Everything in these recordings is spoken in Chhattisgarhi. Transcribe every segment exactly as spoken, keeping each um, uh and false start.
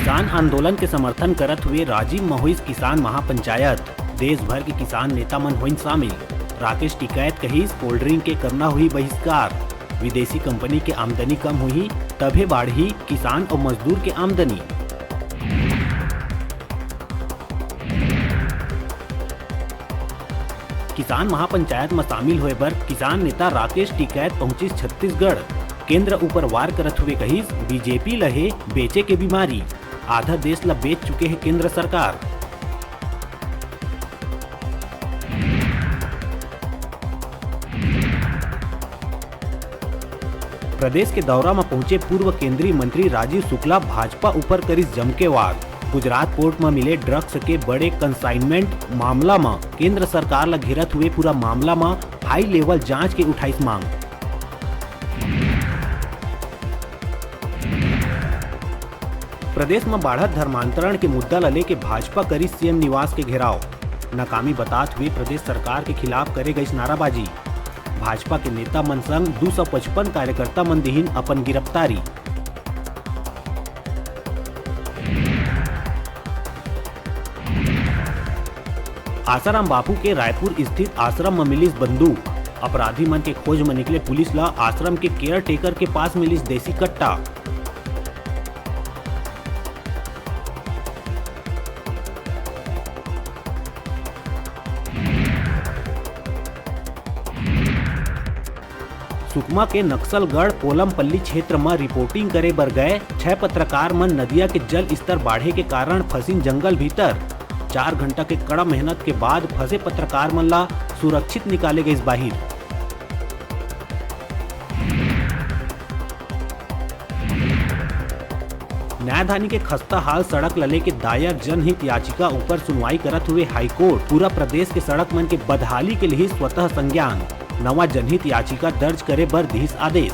किसान आंदोलन के समर्थन करत हुए राजिम म होइस किसान महापंचायत। देश भर के किसान नेता मन होइन शामिल। राकेश टिकैत कहिस, कोल्ड ड्रिंक के करना हुई बहिष्कार। विदेशी कंपनी के आमदनी कम हुई, तभे बाढ़ही किसान अउ मजदूर के आमदनी। किसान महापंचायत म शामिल होए बर किसान नेता राकेश टिकैत पहुंचिस छत्तीसगढ़। केंद्र ऊपर वार करत हुए कहिस, बीजेपी ल हे बेचे के बीमारी। आधा देश ल बेच चुके हे केंद्र सरकार। प्रदेश के दौरा म पहुंचे पूर्व केंद्रीय मंत्री राजीव शुक्ला भाजपा ऊपर करिस जमके वार। गुजरात पोर्ट म मिले ड्रग्स के बड़े कंसाइनमेंट मामला म केंद्र सरकार ल घेरत हुए पूरा मामला म हाई लेवल जांच के उठाइस मांग। प्रदेश म बाढ़त धर्मांतरण के मुद्दा ल लेके भाजपा करिस सीएम निवास के घेराव। नाकामी बतात हुए प्रदेश सरकार के खिलाफ करे गइस नाराबाजी। भाजपा के नेता मन संग दू सौ पचपन कार्यकर्ता मन दिहिन अपन गिरफ्तारी। आसाराम बापू के रायपुर स्थित आश्रम म मिलिस बंदूक। अपराधी मन के खोज म निकले पुलिस ल आश्रम के केयरटेकर के पास मिलिस देसी कट्टा। सुकमा के नक्सलगढ़ पोलमपल्ली क्षेत्र म रिपोर्टिंग करे बर गए छह पत्रकार मन नदिया के जल स्तर बाढ़े के कारण फंसिन जंगल भीतर। चार घंटा के कड़ा मेहनत के बाद फंसे पत्रकार मन ला सुरक्षित निकाले गइस बाहिर। न्यायधानी के खस्ता हाल सड़क ल लेके दायर जनहित याचिका ऊपर सुनवाई करत हुए हाईकोर्ट पूरा प्रदेश के सड़क मन के बदहाली के लिहिस स्वतः संज्ञान। नवा जनहित याचिका दर्ज करे बर दिहिस आदेश।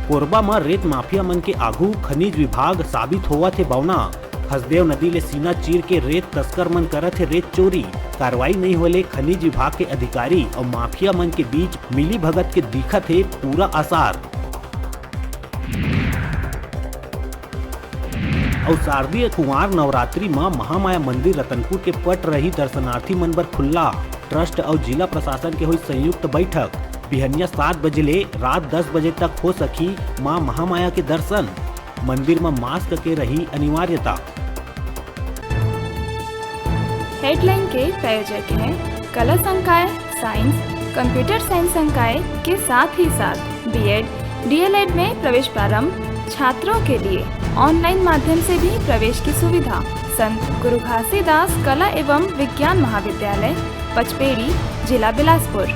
कोरबा म रेत माफिया मन के आघू खनिज विभाग साबित होवत हे बौना। हसदेव नदी ले सीना चीर के रेत तस्कर मन करत हे रेत चोरी। कार्रवाई नइ होले खनिज विभाग के अधिकारी अउ माफिया मन के बीच मिली भगत के दिखत हे पूरा आसार। अउ शारदीय कुंवार नवरात्रि म महामाया मंदिर रतनपुर के पट रही दर्शनार्थी मन बर खुल्ला। ट्रस्ट अउ जिला प्रशासन के होई संयुक्त बैठक। बिहनिया सात बजे ले रात दस बजे तक हो सकही मां महामाया के दर्शन। मंदिर म मास्क के रही अनिवार्यता। हेडलाइन के प्रायोजक हैं कला संकाय, साइंस, कंप्यूटर साइंस संकाय के साथ ही साथ बीएड, डीएलएड में प्रवेश प्रारंभ। छात्रों के लिए ऑनलाइन माध्यम से भी प्रवेश की सुविधा। संत गुरु घासीदास कला एवं विज्ञान महाविद्यालय, पचपेड़ी, जिला बिलासपुर।